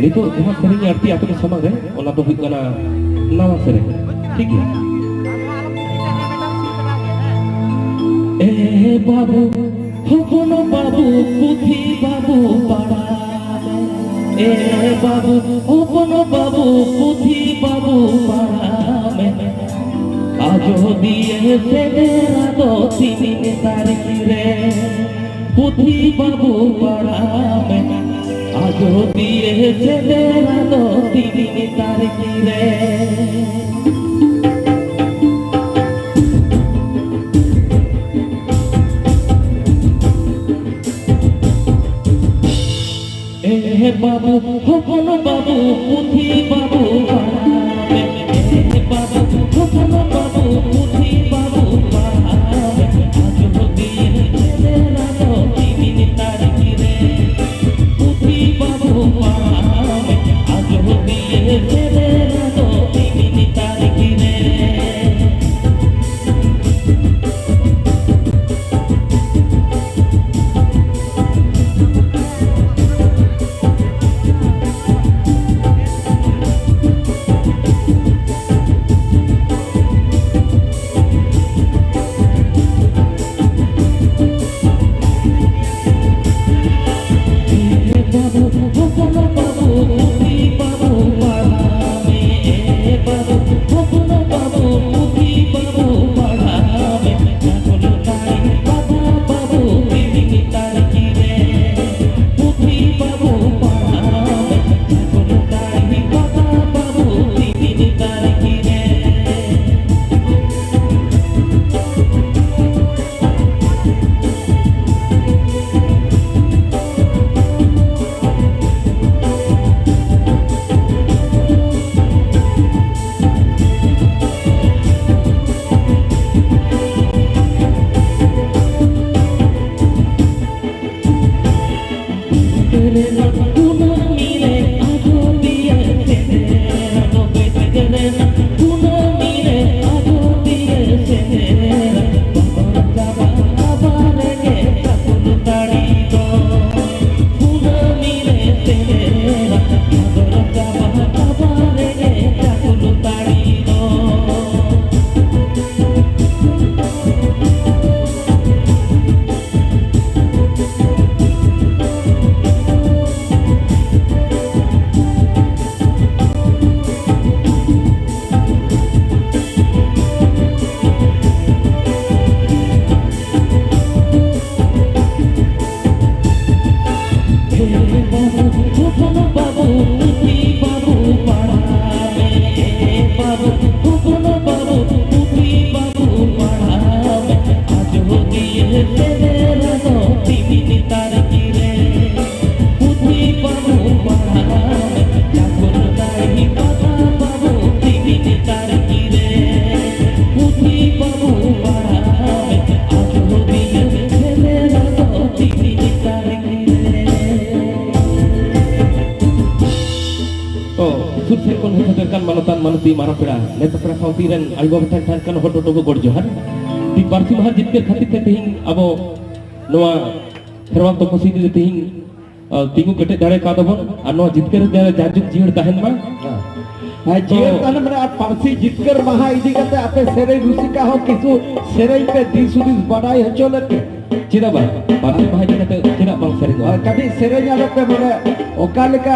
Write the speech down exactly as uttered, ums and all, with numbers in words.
ᱱᱤᱛᱚᱜ ᱡᱟᱦᱟᱸ ᱥᱮᱨᱮᱧ ᱟᱨᱠᱤ ᱟᱯᱮ ᱠᱚ ᱥᱟᱢᱟᱝ ᱨᱮ, ᱚᱱᱟ ᱫᱚ ᱦᱩᱭᱩᱜ ᱠᱟᱱᱟ ᱱᱟᱣᱟ ᱥᱮᱨᱮᱧ᱾ ᱴᱷᱤᱠ ᱜᱮᱭᱟ? ᱮ ᱵᱟᱹᱵᱩ, ᱦᱚᱯᱚᱱ ᱵᱟᱹᱵᱩ, ᱯᱩᱛᱷᱤ ᱵᱟᱹᱵᱩ ᱯᱟᱲᱦᱟᱣ ᱢᱮ᱾ ᱮ ᱵᱟᱹᱵᱩ, ᱦᱚᱯᱚᱱ ᱵᱟᱹᱵᱩ, ᱯᱩᱛᱷᱤ ᱵᱟᱹᱵᱩ ᱯᱟᱲᱦᱟᱣ ᱢᱮ᱾ ᱟᱡᱚᱫᱤᱭᱟᱹ ᱥᱮᱸᱫᱽᱨᱟ ᱫᱚ ᱛᱤᱱ ᱛᱟᱹᱨᱤᱠᱷ ᱨᱮ? ᱯᱩᱛᱷᱤ ᱵᱟᱹᱵᱩ ᱯᱟᱲᱦᱟᱣ ᱢᱮ᱾ ᱟᱡᱚᱫᱤᱭᱟᱹ ᱥᱮᱸᱫᱽᱨᱟ ᱫᱚ ᱛᱤᱱ ᱛᱟᱹᱨᱤᱠᱷ ᱨᱮ? ᱮ ᱵᱟᱹᱵᱩ, ᱦᱚᱯᱚᱱ ᱵᱟᱹᱵᱩ, ᱯᱩᱛᱷᱤ ᱵᱟᱹᱵᱩ ᱯᱟᱲᱦᱟᱣ ᱢᱮ᱾ ᱮ ᱵᱟᱹᱵᱩ, ᱦᱚᱯᱚᱱ ᱵᱟᱹᱵᱩ, ᱯᱩᱛᱷᱤ ᱵᱟᱹᱵᱩ ᱯᱟᱲᱦᱟᱣ ᱢᱮ᱾ ᱟᱡᱚᱫᱤᱭᱟᱹ ᱥᱮᱸᱫᱽᱨᱟ ᱫᱚ ᱛᱤᱱ ᱛᱟᱹᱨᱤᱠᱷ ᱨᱮ? ᱯᱩᱛᱷᱤ ᱵᱟᱹᱵᱩ ᱯᱟᱲᱦᱟᱣ ᱢᱮ᱾ ᱟᱡᱚᱫᱤᱭᱟᱹ ᱥᱮᱸᱫᱽᱨᱟ ᱫᱚ ᱛᱤᱱ ᱛᱟᱹᱨᱤᱠᱷ ᱨᱮ? ᱢᱟᱱᱚᱛᱤ ᱢᱟᱨᱟᱝ ᱯᱮᱲᱟ, ᱱᱮᱛᱟ ᱯᱮᱲᱟ ᱥᱟᱶᱛᱮ ᱨᱮᱱ ᱟᱭᱳ ᱵᱟᱵᱟ ᱴᱷᱮᱱ ᱴᱷᱮᱱ ᱠᱷᱚᱱ ᱦᱚᱴᱚ ᱦᱚᱴᱚ ᱜᱚᱰ ᱡᱚᱦᱟᱨ᱾ ᱛᱤ ᱯᱟᱹᱨᱥᱤ ᱢᱟᱦᱟ ᱡᱤᱛᱠᱟᱹᱨ ᱠᱷᱟᱹᱛᱤᱨ ᱛᱮ ᱛᱮᱦᱮᱧ ᱟᱵᱚ ᱱᱚᱣᱟ ᱠᱷᱮᱨᱣᱟᱞ ᱛᱚᱯᱚᱥᱤᱞᱤ ᱨᱮ ᱛᱮᱦᱮᱧ, ᱟ, ᱛᱤᱸᱜᱩ ᱠᱮᱴᱮᱡ ᱫᱟᱲᱮ ᱠᱟᱣᱫᱟ ᱵᱚᱱ ᱟᱨ ᱱᱚᱣᱟ ᱡᱤᱛᱠᱟᱹᱨ ᱡᱟ-, ᱡᱟᱭᱡᱩᱜᱽ ᱡᱤᱭᱟᱹᱲ ᱛᱟᱦᱮᱱ ᱢᱟ᱾ ᱦᱮᱸ, ᱡᱤᱭᱟᱹᱲ ᱛᱚ ᱛᱟᱦᱮᱱ ᱢᱟᱱᱮ ᱟᱨ ᱯᱟᱹᱨᱥᱤ ᱡᱤᱛᱠᱟᱹᱨ ᱢᱟᱦᱟ ᱤᱫᱤ ᱠᱟᱛᱮ ᱟᱯᱮ ᱥᱮᱨᱮᱧ ᱨᱩᱥᱤᱠᱟ ᱦᱚᱸ ᱠᱤᱪᱷᱩ ᱥᱮᱨᱮᱧ ᱯᱮ ᱫᱤᱥ ᱦᱩᱫᱤᱥ ᱵᱟᱰᱟᱭ ᱦᱚᱪᱚ ᱞᱮᱫ ᱯᱮ᱾ ᱪᱮᱫᱟᱜ ᱵᱟᱝ? ᱯᱟᱹᱨᱥᱤ ᱢᱟᱦᱟ ᱤᱫᱤ ᱠᱟᱛᱮ ᱪᱮᱫᱟᱜ ᱵᱟᱝ ᱥᱮᱨᱮᱧᱚᱜᱼᱟ? ᱟᱨ ᱠᱟᱹᱴᱤᱡ ᱥᱮᱨᱮᱧ ᱟᱞᱮ ᱯᱮ, ᱢᱟᱱᱮ ᱚᱠᱟ ᱞᱮᱠᱟ